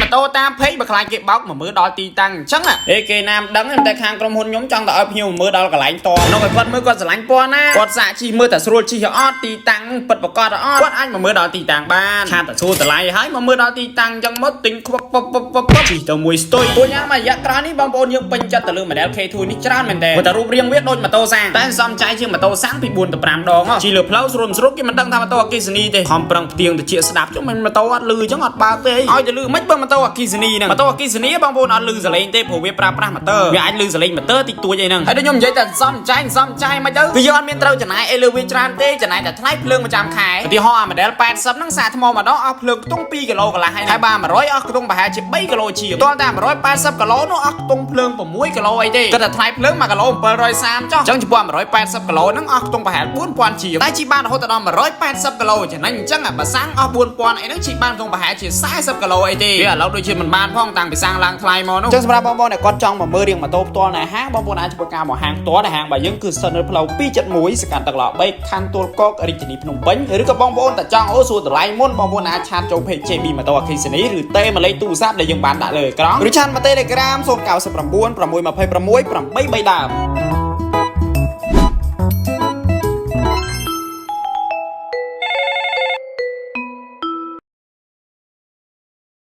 ម៉ូតូតាម page បើខ្លាចគេបោកមកមើលដល់ទីតាំងអញ្ចឹងអេគេណាមដឹងតែខាងក្រុមហ៊ុនខ្ញុំចង់ទៅឲ្យភ្ញៀវមកមើលដល់កន្លែងតនោះឲ្យគាត់មើលគាត់ស្រឡាញ់ពណ៌ណាគាត់សាកជិះមើលតែស្រួលជិះអត់ទីតាំងពិតប្រកបអត់គាត់អាចមកមើលដល់ទីតាំងបាន chat តែសួរតម្លៃហើយមកមើលដល់ទីតាំងអញ្ចឹងមកទិញខ្វឹកពពពពជិះទៅមួយស្ទុយទោះយ៉ាងមួយរយៈក្រោយនេះបងប្អូនយើងពេញចិត្តទៅលើ model K2 នេះច្រើនមែនតើព្រោះតែរូបរាងវាដូចម៉ូតូសាំងតែសំចៃជាងម៉ូតូសាំងពី4ទៅ5ដងជិះលើផ្លូវស្រួលមិនស្រួលគេមិនដឹងថាម៉ូតូអគ្គិសនីទេខំប្រឹងផ្ទៀងទៅជាស្ដាប់ចុះមិនម៉ូតូអត់លឺអញ្ចឹងអត់បើកទេឲ្យទៅលឺមិនបើម៉ូតូអគ្គិសនីហ្នឹងម៉ូតូអគ្គិសនីបងប្អូនអត់លឺសលេងទេព្រោះវាប្រើប្រាស់ម៉ូទ័រវាអាចលឺសលេងម៉ូទ័រតិចតួចអីហ្នឹងហើយដូចខ្ញុំនិយាយតែសំចៃសំចៃមិនទៅគឺយើងអត់មានត្រូវចំណាយអីលើវាច្រើនទេចំណាយតែថ្លៃភ្លើងប្រចាំខែឧទាហរណ៍អា model 80ហ្នឹងសាកថ្មម្ដងអស់ភ្លើងខ្ទង់2គីឡូកន្លះហើយហើយបាទ100អស់ខ្ទង់ប្រហែលជា3គីឡូជាងតោះតែ180គីឡូនោះអស់ខ្ទង់ភ្លើង6គីឡូអីទេគិតតែថ្លៃភ្លើង1គីឡូ730ចុះអញ្ចឹងចំពោះ180គីឡូហ្នឹងអស់ខ្ទង់ប្រហែល4000ជាងតែជិះបានរហូតដល់180គីឡូចំណេញអញ្ចឹងបើសាំងអស់4000អីហ្នឹងជិះបានខ្ទង់ប្រហែលជា40គីឡូអីទេវាឥឡូវដូចជាមិនបានផងតាំងពីសាំងឡើងថ្លៃមកនោះអញ្ចឹងសម្រាប់បងប្អូនដែលគាត់ចង់មកមើលរៀងម៉ូតូផ្ទាល់នៅហាងបងប្អូនអាចធ្វើការមកហាងផ្ទាល់នៅហាងរបស់យើងគឺស្ថិតនៅផ្លូវ271សង្កាត់ទឹកឡ3ខណ្ឌទួលគោករាជធានីភ្នំពេញឬក៏បងប្អូនតែចង់អូសួរតម្លៃមុនបងប្អូនអាច chat ចូល page JB ម៉ូតូអគ្គិសនីឬទេមកលេខទូរស័ព្ទដែលយើងបានដាក់លើអេក្រង់ឬ chat មក Telegram 099 626 83ដើម។